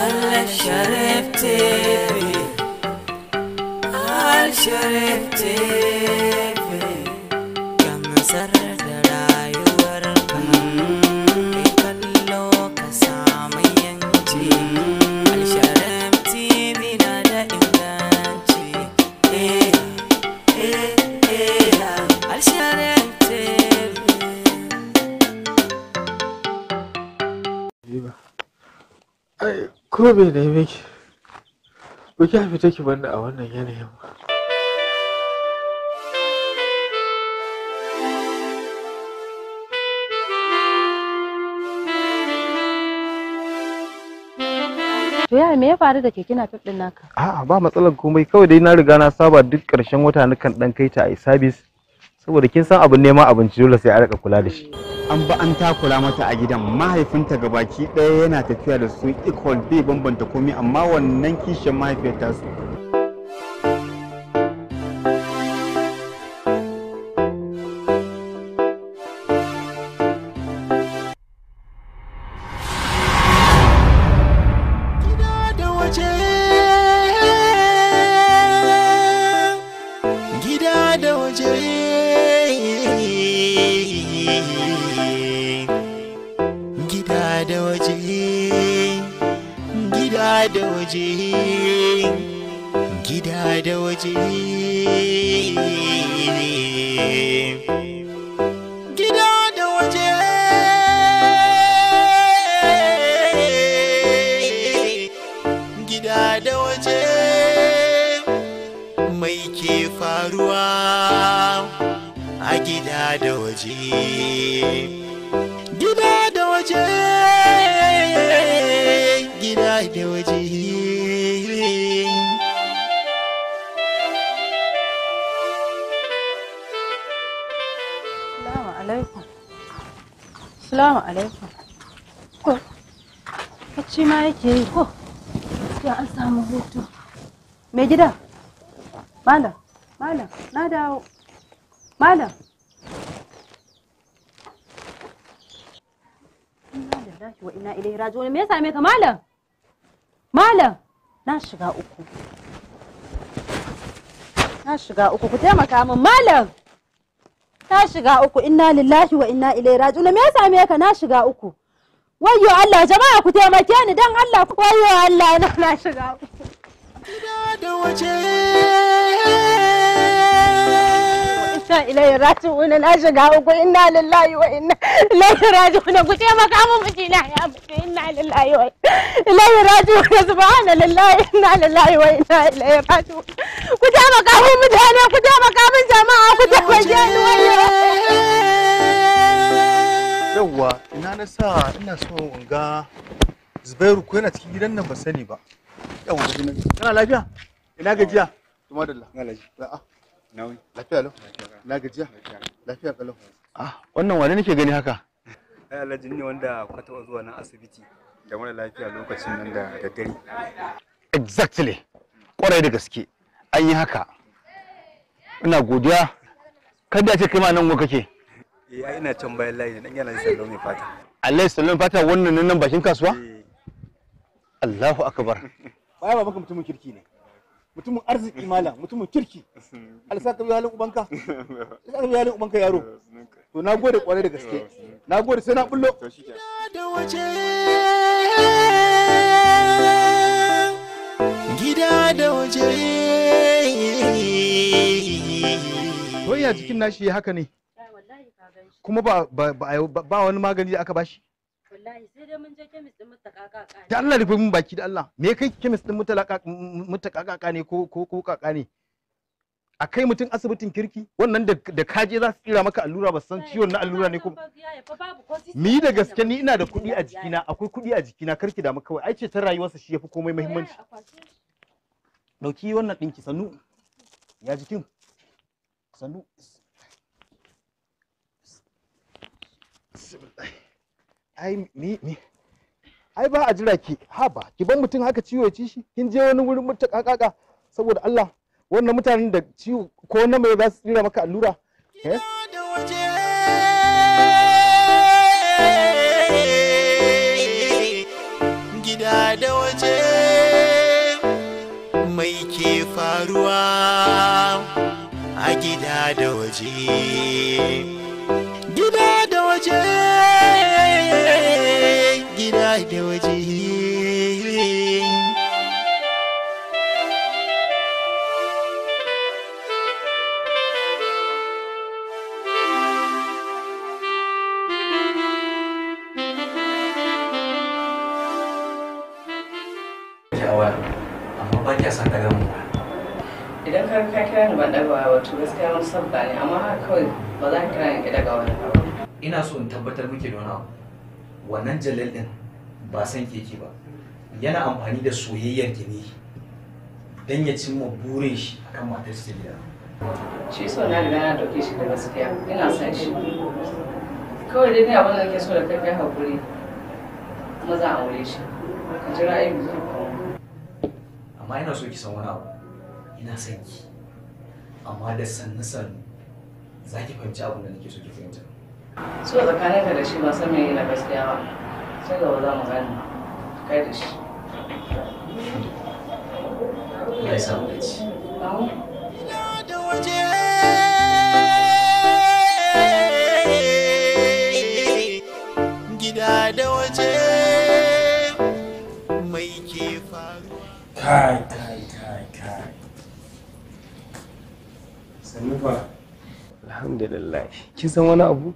Al-Sharif TV, Al-Sharif TV, gamsar da rayuwarka, kai kallo ka samu yanci. Al-Sharif TV na da inganci. Eh, eh, eh, Al-Sharif TV. Ai, ko bai neme ki, ba kya fita ki banni a wannan yanayin ba. To yaya me ya faru da keke napep din naka? A'a, ba matsalar komai, kawai dai na riga na saba duk ƙarshen wata nakan dan kai ta a service saboda kin san abin neman abinci dole sai a rika kula da shi. An ba an takura mata a gidan mahaifinta gabaki ɗaya yana tafiya da su equal, bai bambanta komai, amma wannan kishiyar mahaifiyar tasu. Gida da waje, gida da waje, gida da waje, gida da waje, gida da waje, gida da waje, gida da waje. Mai ke faruwa a gida da waje? Gida da waje, gida da waje. Assalamu alaikum. Assalamu alaikum. Ko bacci ma yake yi ko? Ya an samu hutu. Mai gida? Malam, malam, na dawo. Malam. Inna lillahi wa inna ilaihi raji'un. Me ya same ka, malam? Malam, na shiga uku. Na shiga uku, ku taimaka min, malam. Na shiga uku, inna lillahi wa inna ilaihi raji'un. Me ya same ka? Na shiga uku. Wayyo Allah, jama'a ku taimake ni dan Allah. Wayyo Allah, na shiga uku. Gida da waje. Inna ilaihi raji'un, na shiga uku, inna lillahi wa inna ilaihi raji'un. Ku taimaka min, mijina ya mutu. Inna lillahi wa inna ilaihi raji'un. Subhanallahi, inna lillahi wa inna ilaihi raji'un. Ku taimaka min mutane, ku taimaka min jama'a, ku taimake ni, wayyo. Yawwa, ina na sa ina so in ga Zubairu ko yana cikin gidan nan, ba sani ba. Yawwa, kana lafiya? Ina gajiya? Tumadalla. A'a. Lafiya lau. Ina gajiya? Lafiya kalau. Ah, wannan wane nake gani haka? Ai Alhaji ne wanda kuka taɓa zuwa nan asibiti da mara lafiya lokacin nan da daddare. Exactly. Kwarai da gaske. An yi haka. Ina godiya. Kada ce kai ma nan kake. Eh, ai ina can bayan layi ne, dan yana sallo mai fata. Allah sallan fata, wannan nan bakin kasuwa? Eh. Allahu akbar. Baya ba maka, mutumin kirki ne. Mutumin arziki malam, mutumin kirki. Allah saka biya halin ubanka. Allah saka biya halin ubanka, yaro. To na gode kwarai da gaske. Na gode, sai na bullo. Gida da waje, gida da waje. To ya jikin nashi ya haka ne? Kuma ba ba ba ba wani magani da aka bashi? Wallahi sai dai mun je kemis din mutakaka. Da Allah rufe min baki da Allah. Me kai kemis din mutalaka mutakaka ne ko kaka ne? A kai mutum asibitin kirki wannan da kaje za su tsira maka allura, ba san ciwon na allura ne ko mi da gaske. Ni ina da kuɗi a jikina, akwai kuɗi a jikina, karki damu kawai. Ai ce ta rayuwarsa shi yafi komai muhimmanci. Dauki wannan ɗinki, sannu. Ya jikin? Sannu. Ai mi ai ba a jira ki, haba ki ban mutum haka ciwo ya ci shi. Kin je wani wurin mutakakaka, saboda Allah, wannan mutanen da ciwo ko na mai za su tsira maka allura, eh? Gida da waje, gida da waje. Gida da waje, gida da waje, gida da waje. Amma ba kya son ɗaga mu. Idan ka kira ni ban ɗaga waya wato gaskiya wani sabga ne, amma haka kawai ba za ka kira ni ki ɗaga waya ba. Ina so in tabbatar miki da wani abu. Wannan Jalal ɗin ba san keke ba. Yana amfani da soyayyar ki ne don ya cimma burin shi akan matar shi ta gida. Shi so na riga na ɗauke shi da gaskiya, ina son shi. Kawai dai ni abin da nake so da kai kai haƙuri kuma zan aure shi. Ka jira ai biyu. Amma ina so ki san wani abu. Ina son ki. Amma da sannu sannu za ki fahimci abin da nake so ki fahimta. So tsakaninka da shi ba san me na gaskiya ba. Sai gaba za mu gane. Kai da shi. Allah ya sa mu dace. Da waje, gida da waje, mai ke faruwa. Kai, kai, kai, kai. Sannu fa. Alhamdulillah. Kin san wani abu?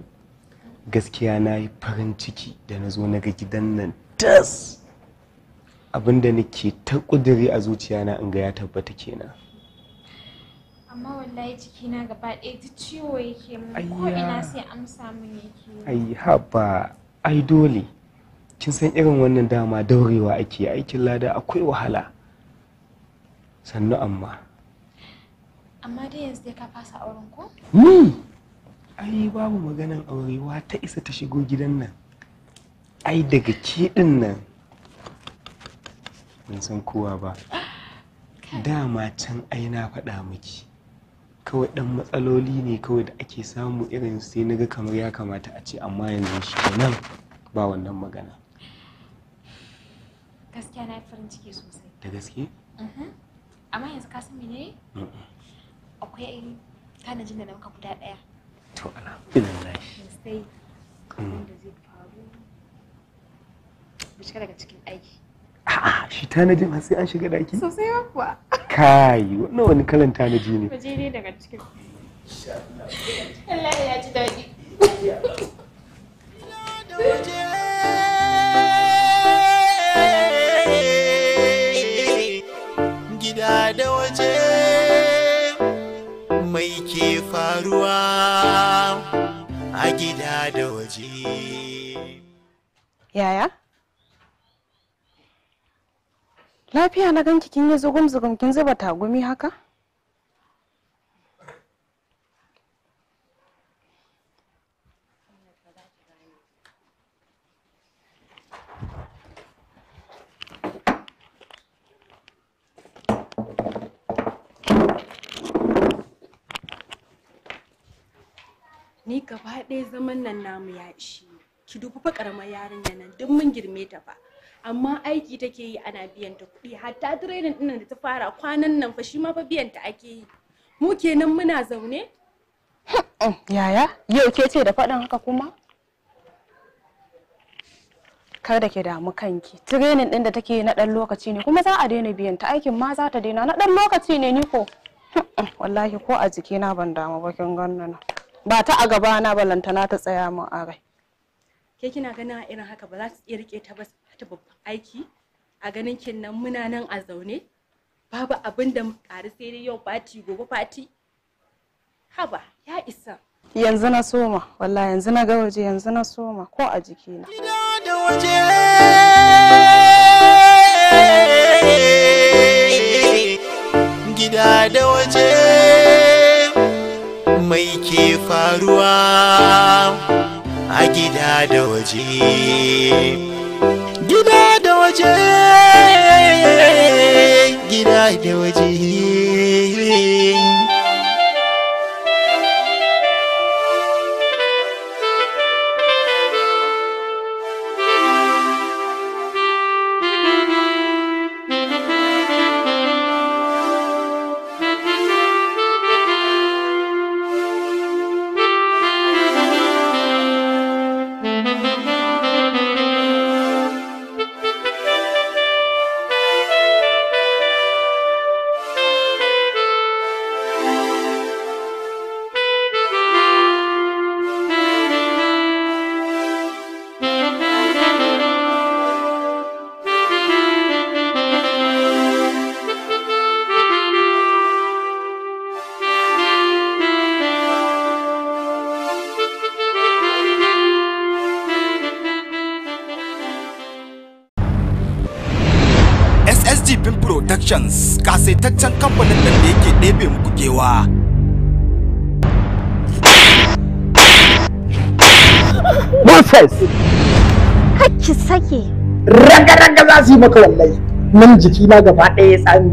Gaskiya na yi farin ciki da na zo na ga gidan nan tas. Abinda nake ta ƙudiri a zuciyana in ga ya tabbata kenan. Amma wallahi jikina gaba ɗaya duk ciwo yake mun, ko ina sai amsa mun yake. Ai haba, ai dole. Kin san irin wannan dama daurewa ake, aikin lada akwai wahala. Sannu amma. Amma dai yanzu dai ka fasa auren ko? Ni? Ai babu maganan aurewa ta isa ta shigo gidan nan. Ai daga ke din nan. Ban san kowa ba. Dama can ai na faɗa miki. Kawai ɗan matsaloli ne kawai da ake samu irin sai na ga kamar ya kamata a ce, amma yanzu shi kenan ba wannan magana. Gaskiya na yi farin ciki sosai. Da gaske? Amma yanzu ka san mene? Akwai tanajin da na maka guda ɗaya. To alhamdulillah. Sai abin da zai faru. Mu shiga daga cikin ɗaki. A'a, shi tanajin har sai an shiga ɗaki? Sosai ma kuwa. Kai, wannan wani kalan tanaji ne. Mu je dai daga cikin. Allah ya ji daɗi. Gida da waje, mai ke faruwa a gida da waje. Yaya? Lafiya na ganki kin yi zugum-zugum kin zuba tagumi haka? Ni gaba ɗaya zaman nan namu ya ishe ni. Ki dubi fa ƙaramar yarinya nan duk mun girme ta fa. Amma aiki take yi ana biyan ta kuɗi, hatta training ɗin da ta fara kwanan nan fa shi ma fa biyan ta ake yi. Mu kenan muna zaune? Yaya, yau ke ce da faɗin haka kuma? Kar da ke damu kanki. Training ɗin da take yi na ɗan lokaci ne kuma za a daina biyan ta, aikin ma za ta daina na ɗan lokaci ne ni ko. Wallahi ko a jikina ban damu ba kin ganni nan. Ba ta a gabana balantana ta tsaya min a rai. Ke kina ganin a irin haka ba za su iya rike ta ba ta babban aiki? A ganin kin nan muna nan a zaune? Babu abin da muka ƙari sai dai yau fati gobe fati. Haba ya isa. Yanzu na soma, wallahi yanzu na ga waje, yanzu na soma ko a jikina. Da waje, gida da waje, mai ke faruwa a gida da waje. Gida da waje, gida da waje. Productions, kasaitaccen kamfanin nan da yake ɗebe muku kewa. Nonsense! Kakki sake. Raga-raga za su yi maka wallahi. Nan jikina gaba ɗaya ya tsami.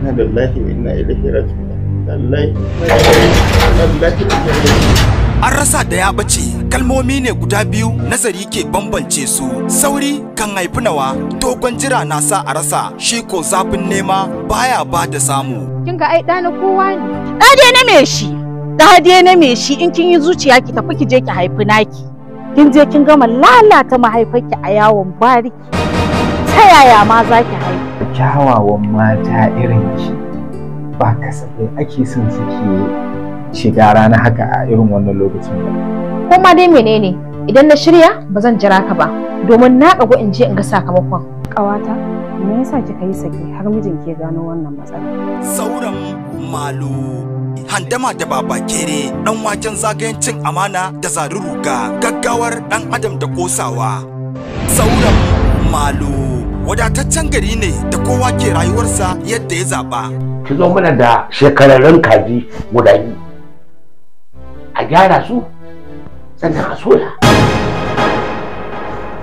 Inna lillahi wa inna ilaihi raji'un. Wallahi. An rasa da ya ɓace, kalmomi ne guda biyu nazari ke bambance su. Sauri kan haifi nawa, dogon jira na sa a rasa, shi ko zafin nema baya ba da samu. Kin ga ai ɗa na kowa ne. Ɗa dai na me shi. Ɗa dai na me shi in kin yi zuciya ki tafi ki je ki haifi naki. Kin je kin gama lalata mahaifarki a yawon bariki. Ta yaya ma za ki haihu? Kyawawan mata irin ki ba kasafai ake son suke shiga rana haka a irin wannan lokacin ba. Kuma dai menene idan na shirya ba zan jira ka ba domin na kago in je in ga sakamakon. Ƙawata, me yasa kika yi sake har mijinki ya gano wannan matsala? Sauran Malo. Handama da babakere, ɗan waken zagayen cin amana da zarin ruga, gaggawar ɗan adam da kosawa. Sauran Malo. Wadataccen gari ne da kowa ke rayuwarsa yadda ya zaɓa. Ki zo mana da shekararrun kaji guda biyu. A gyara su, sannan a soya.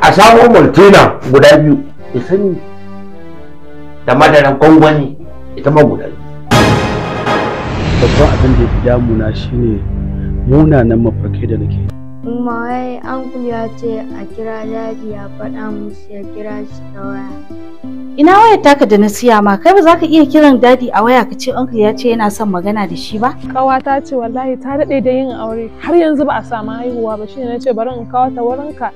A samo maltina guda biyu, ya sani da madaran gwangwani ita ma guda biyu. Babban abin da ya fi damuna shine munanan mafarkai da nake. Umma wai uncle ya ce a kira daji ya faɗa musu ya kira shi ta waya. Ina wayar taka da na siya ma kai ba za ka iya kiran dadi a waya ka ce uncle ya ce yana son magana da shi ba? Ƙawata ce wallahi ta daɗe da yin aure har yanzu ba a samu haihuwa ba shine nace bari in kawo ta wurinka.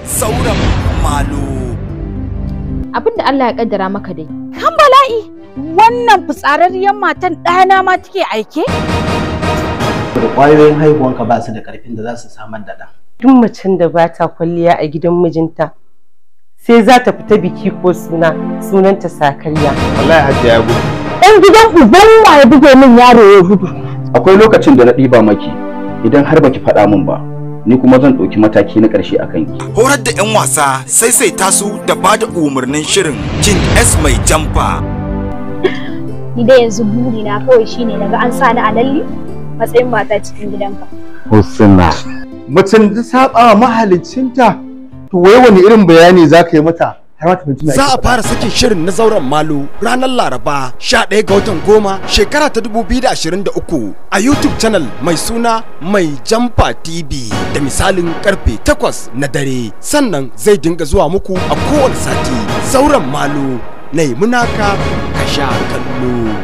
Sauran Malo. Abin da Allah ya kaddara maka dai. Kan bala'i wannan fitsararriyar matan ɗana ma take aike? Da ƙwayoyin haihuwanka ba su da ƙarfin da za su samar da ɗan. Duk macen da ba ta kwalliya a gidan mijinta sai za ta fita biki ko suna sunanta sakarya. Wallahi Hajiya ya gudu. Ɗan gidan uban wa ya buge min yaro ya gudu. Akwai lokacin da na ɗiba maki idan har baki faɗa min ba ni kuma zan ɗauki mataki na ƙarshe a kanki. Horar da 'yan wasa saisaita su da ba da umarnin shirin King S mai jamfa. Ni dai yanzu burina kawai shine naga an sa ni a lalli matsayin mata cikin gidanka. Husna. Macen ta saba wa mahaliccinta to wai wani irin bayani za ka yi mata har ma ta fahimci me ake Za a faɗa? fara sakin shirin na zauren Malo ranar Laraba 11 ga watan goma shekara ta 2023 a YouTube channel mai suna Mai Jamfa TV da misalin karfe 8 na dare. Sannan zai dinga zuwa muku a kowane sati. Zauren Malo na yi munaka ka sha kallo.